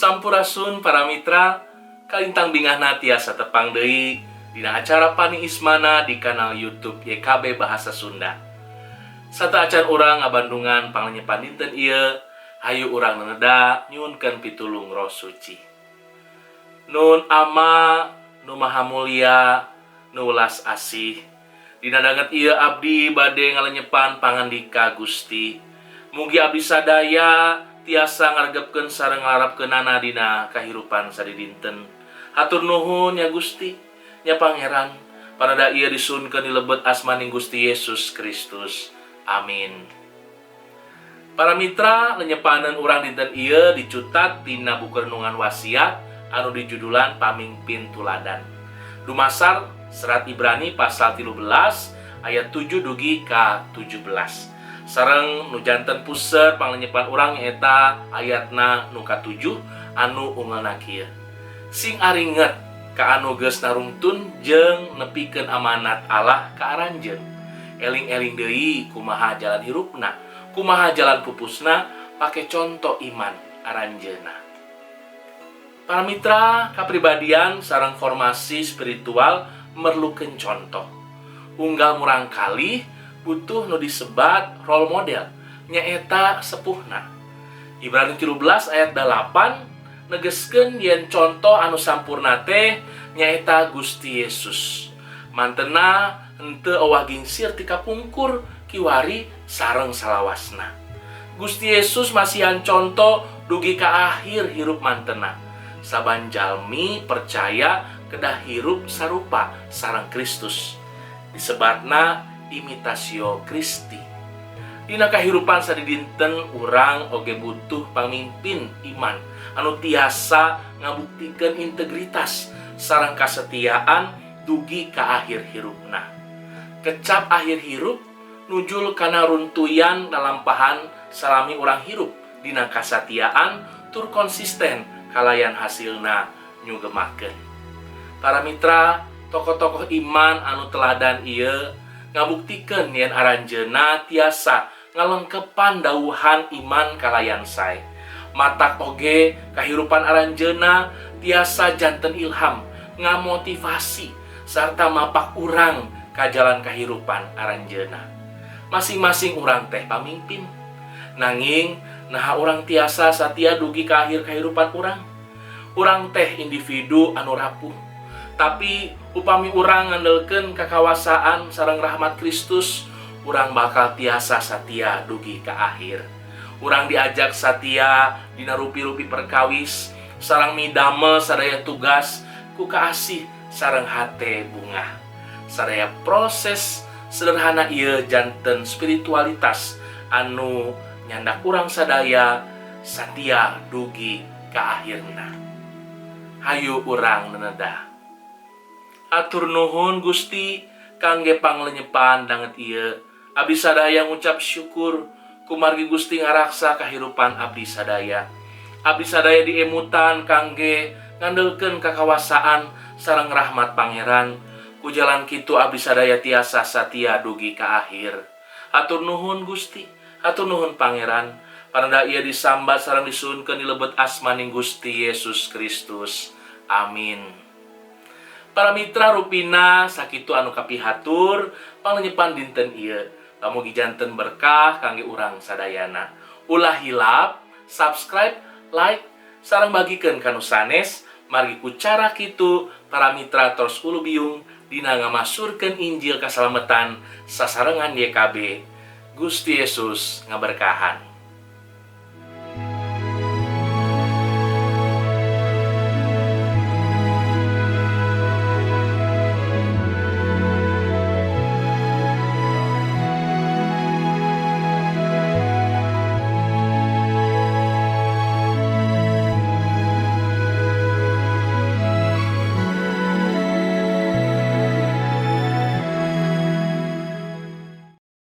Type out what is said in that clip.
Sampurasun, para mitra. Kalintang bingahna tiasa tepang deui dina acara Pani Ismana di kanal YouTube YKB Bahasa Sunda. Sateuacan urang ngabandungan panglenyepan dinten ieu, hayu urang neneda nyuhunkeun pitulung Roh Suci. Nun Ama nu Maha Mulia, nu welas asih. Dina danget ieu abdi bade ngalenyepan pangandika Gusti. Mugi abdi sadaya tiasa ngaregepkeun sareng ngalarapkeunana dina kahirupan sadidinten. Hatur nuhun ya Gusti, nya Pangeran. Paneda ieu disuhunkeun di lebet asmaning Gusti Yesus Kristus. Amin. Para mitra, lenyepanan urang dinten ieu dicutak tina buku renungan wasiat anu dijudulan Pamingpin Tuladan. Dumasar Serat Ibrani pasal 13 ayat 7 dugi ka 17. Sareng nu janten puseur panglenyepan urang nyaeta ayatna nu ka-7 anu ungelna kieu: "Sing aringet ka anu geus narungtun jeung nepikeun amanat Allah ka aranjeun. Eling-eling deui kumaha jalan hirupna, kumaha jalan pupusna, pake conto iman aranjeunna." Para mitra, kapribadian sareng formasi spiritual merlukeun contoh. Unggal murangkalih butuh nu disebat role model, nyaeta sepuhna. Ibrani 13 ayat 8 negeskeun yen contoh anu sampurna teh nyaeta Gusti Yesus. Mantena henteu owah gingsir ti kapungkur, kiwari sareng salawasna. Gusti Yesus masihan contoh dugi ka akhir hirup mantena. Saban jalmi percaya kedah hirup sarupa sareng Kristus. Disebatna imitatio Christi. Dina kahirupan sadidinten, urang oge butuh pamimpin iman anu tiasa ngabuktikeun integritas sareng kasetiaan dugi ka akhir hirupna. Kecap akhir hirup nujul kana runtuyan lalampahan salami urang hirup dina kasatiaan tur konsisten kalayan hasilna nyugemakeun. Para mitra, tokoh-tokoh iman anu teladan ieu ngabuktikeun yen aranjeunna tiasa ngalengkepan dauhan iman kalayan sae. Matak oge kahirupan aranjeunna tiasa janten ilham, ngamotivasi sarta mapak urang ka jalan kahirupan aranjeunna. Masing-masing urang teh pamimpin. Nanging naha urang tiasa satia dugi ka akhir kahirupan urang? Urang teh individu anu rapuh. Tapi upami urang ngandelkeun kakawasaan sareng rahmat Kristus, urang bakal tiasa satia dugi ka akhir. Urang diajak satia dina rupi-rupi perkawis sareng midamel sadaya tugas ku kaasih sareng hate bungah. Sadaya proses sederhana ieu janten spiritualitas anu nyandak urang sadaya satia dugi ka akhirna. Hayu urang nenedah. Atur nuhun, Gusti, kangge panglenyepan danget ieu. Abdi sadaya ngucap syukur kumargi Gusti ngaraksa kahirupan abdi sadaya. Abdi sadaya diemutan kangge ngandelkeun kakawasaan sareng rahmat Pangeran. Ku jalan kitu abdi sadaya tiasa satia dugi ka akhir. Hatur nuhun, Gusti, hatur nuhun, Pangeran. Paneda ieu disambat sareng disuhunkeun di lebet asmaning Gusti Yesus Kristus. Amin. Para mitra, rupina sakitu anu kapihatur panglenyepan dinten ieu. Pamugi janten berkah kangge urang sadayana. Ulah hilap subscribe, like, sareng bagikeun ka nu sanes, margi ku cara kitu para mitra tos ulubiung dina ngamasurkeun Injil kasalamatan sasarengan YKB. Gusti Yesus ngaberkahan.